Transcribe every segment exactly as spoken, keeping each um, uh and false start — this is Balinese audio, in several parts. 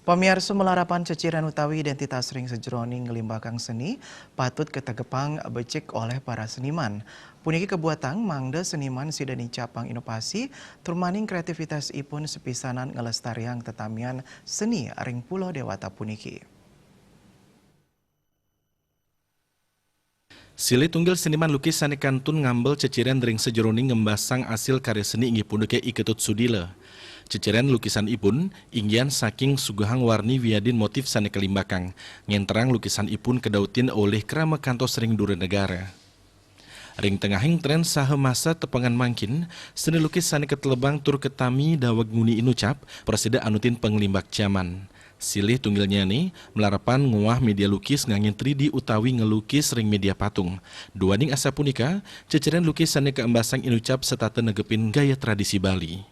Pamiarsa, malarapan ceciren utawi identitas ring sajeroning limbakang seni patut kategepang becik olih para seniman. Puniki kabuatang mangda seniman sida nicapang inovasi, tur maning kreativitasipun sapisanan nglestariang tetamian seni ring pulo dewata puniki. Silih tunggil seniman lukis sane kantun ngambil ceciren ring sajeroning ngembasang asil karya seni inggih puniki I Ketut Sudila. Ceciren lukisanipun inggihan saking suguhang warni wiadin motif sane kalimbakang, ngenterang lukisanipun kadautin olih krama kantos ring dura negara. Ring tengahing tren saha masa tepengan mangkin, seni lukis sane katelebang tur katami daweg nguni inucap, prasida anutin panglimbak jaman. Silih tunggilnyane malarapan ngoah media lukis ngangge three D utawi ngelukis ring media patung. Duaning asapunika, ceciren lukis sane kaembasang inucap setata negepin gaya tradisi Bali.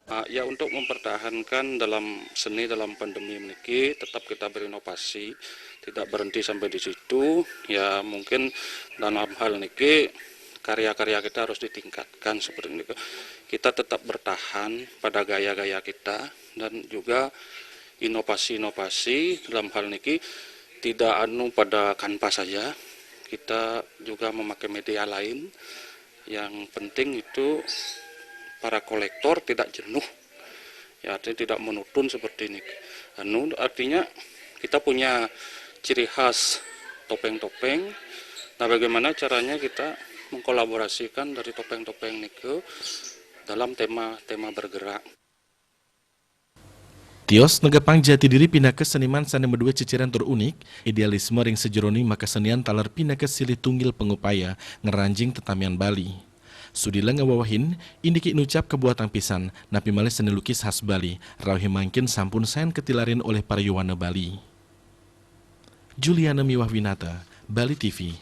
Ah, ya, untuk mempertahankan dalam seni dalam pandemi niki, tetap kita berinovasi, tidak berhenti sampai di situ. Ya, mungkin dalam hal niki, karya-karya kita harus ditingkatkan seperti ini. Kita tetap bertahan pada gaya-gaya kita dan juga inovasi-inovasi dalam hal niki tidak anu pada kanvas saja. Kita juga memakai media lain. Yang penting itu para kolektor tidak jenuh. Ya, artinya tidak monoton seperti ini. Anu, artinya kita punya ciri khas topeng-topeng. Nah, bagaimana caranya kita mengkolaborasikan dari topeng-topeng niku dalam tema-tema bergerak. Tios negepang jati diri pinaka seniman sane madue ceciren tur unik, idealisme ring sajeroning makasenian taler pinaka silih tunggil pangupaya ngranjing tetamian Bali. Sudila ngawewehin, indike inucap kabuatang pisan, napi malih seni lukis khas Bali, rauh mangkin sampun sayan katilarin olih para yowana Bali. Juliana miwah Winata, Bali T V.